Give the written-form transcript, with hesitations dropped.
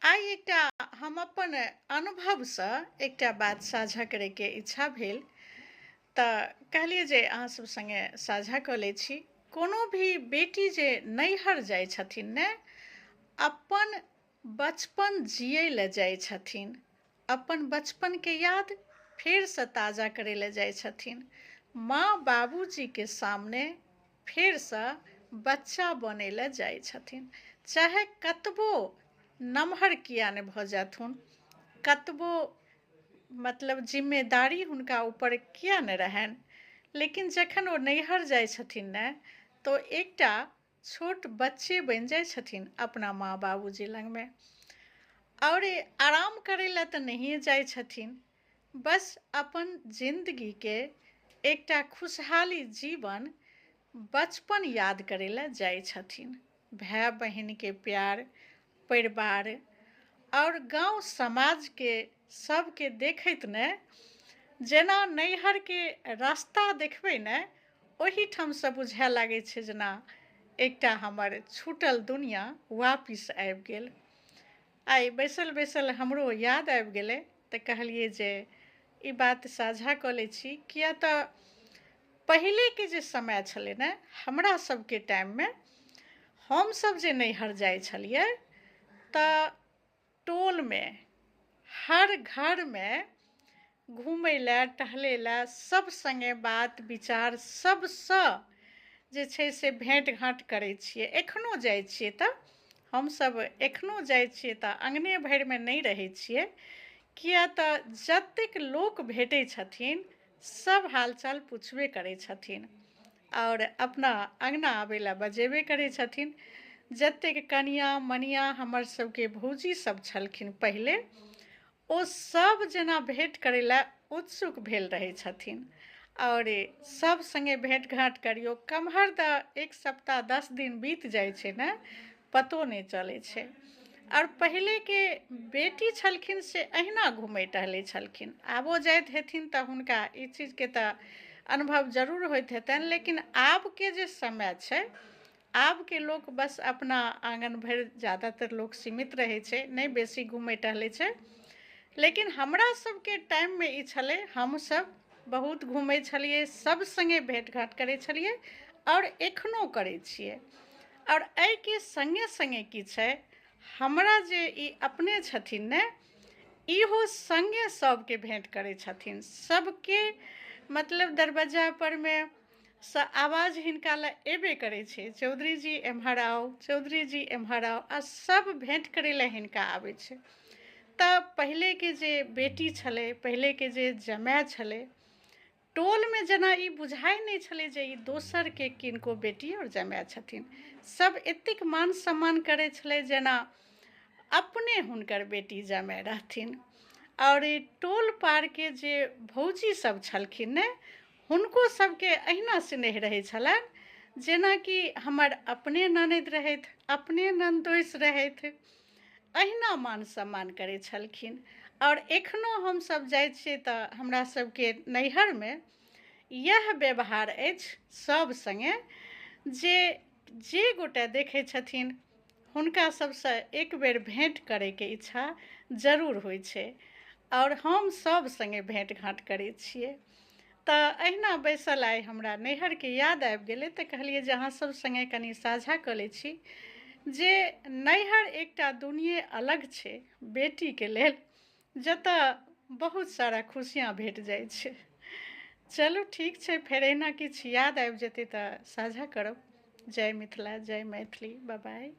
आइ एकटा हम अपन अनुभवसँ एकटा बात साझा करैके इच्छा भेल तऽ कहलियै जे अहाँ सब सङ्गे साझा कऽ लै छी। कोनो भी बेटी जे नैहर जाइ छथिन ने, अपन बचपन जियै लए जाइ छथिन, अपन बचपनके याद फेरसँ ताजा करै लए जाइ छथिन, माँ बाबूजीके सामने फेरसँ बच्चा बनै लए जाइ छथिन। चाहे कतबो नमहर किया नहि भऽ जाथुन, कतबो मतलब जिम्मेदारी हुनका ऊपर किया नहि रहनि, लेकिन जखन ओ नैहर जाइ छथिन ने तऽ एकटा छोट बच्चे बनि जाइ छथिन अपना माँ बाबूजी लगमे। आओर आराम करै लए तऽ नहिए जाइ छथिन, बस अपन जिन्दगीके एकटा खुशहाली जीवन बचपन याद करै लए जाइ छथिन। भाय बहिनके प्यार, परिवार आओर गाँव समाजके सबके देखैत ने जेना नैहरके रास्ता देखबै ने, ओहिठामसँ बुझाए लागै छै जेना एकटा हमर छूटल दुनिआ वापिस आबि गेल। आइ बैसल बैसल हमरो याद आबि गेलै तऽ कहलियै जे ई बात साझा कऽ लै छी, किया तऽ पहिलेके जे समय छलै ने, हमरा सबके टाइममे हमसब जे नैहर जाइ छलियै तऽ टोलमे हर घरमे घुमै लए टहलै लए सब सङ्गे बात विचार सबसँ जे छै से भेँट घाँट करै छियै। एखनो जाइ छियै तऽ हमसब एखनो जाइ छियै तऽ अङ्गने भरिमे नहि रहै छियै, किया तऽ जतेक लोक भेटै छथिन सब हालचाल पुछबे करै छथिन आओर अपना अङ्गना आबै लए बजेबे करै छथिन। जतेक कनिया मनिया हमर सबके भौजी सब छलखिन पहिले, ओ सब जेना भेँट करै लए उत्सुक भेल रहै छथिन आओर सब सङ्गे भेँट घाँट करियौ। कम्हर तऽ एक सप्ताह 10 दिन बीत जाइ छै ने, पतो नहि चलै छै। आओर पहिलेके बेटी छलखिन से अहिना घुमै टहलै छलखिन, आबो जाइत हेथिन तऽ हुनका ई चीजके तऽ अनुभव जरूर होइत हेतनि। लेकिन आबके जे समय छै, आबके लोक बस अपना आँगन भरि ज्यादातर लोक सीमित रहै छै, नहि बेसी घुमै टहलै छै। लेकिन हमरा सबके टाइममे ई छलै, हमसब बहुत घुमै छलियै, सब सङ्गे भेँट घाँट करै छलियै आओर एखनो करै छियै। आओर एहिके सङ्गे सङ्गे की छै, हमरा जे ई अपने छथिन ने, इहो सङ्गे सबके भेँट करै छथिन। सबके मतलब दरवज्जा परमे सँ आवाज हिनका लए एबे करै छै, चौधरी जी एम्हर आउ, चौधरी जी एम्हर आउ, आ सब भेँट करै लए हिनका आबै छै। तऽ पहिलेके जे बेटी छलै, पहिलेके जे जमाय छलै, टोलमे जेना ई बुझाइ नहि छलै जे ई दोसरके किनको बेटी आओर जमाय छथिन। सब एतेक मान सम्मान करै छलै जेना अपने हुनकर बेटी जमाय रहथिन। आओर ई टोल पारके जे भौजी सब छलखिन ने, हुनको सबके अहिना स्नेह रहै छलनि जेनाकि हमर अपने ननदि रहथि, अपने ननदोसि रहथि, अहिना मान सम्मान करै छलखिन। आओर एखनो हमसब जाइ छियै तऽ हमरा सबके नैहरमे इएह व्यवहार अछि सब सङ्गे, जे जे गोटे देखै छथिन हुनका सबसँ एक बेर भेँट करैके इच्छा जरूर होइ छै आओर हम सब सङ्गे भेँट घाँट करै छियै। तऽ अहिना बैसल आइ हमरा नैहरके याद आबि गेलै तऽ कहलियै जे अहाँ सब सङ्गे कनि साझा कऽ लै छी जे नैहर एकटा दुनिये अलग छै बेटीके लेल, जतऽ बहुत सारा खुशियाँ भेट जाइ छै। चलू ठीक छै, फेर अहिना किछु याद आबि जेतै तऽ साझा करब। जय मिथिला, जय मैथिली, बाय बाय।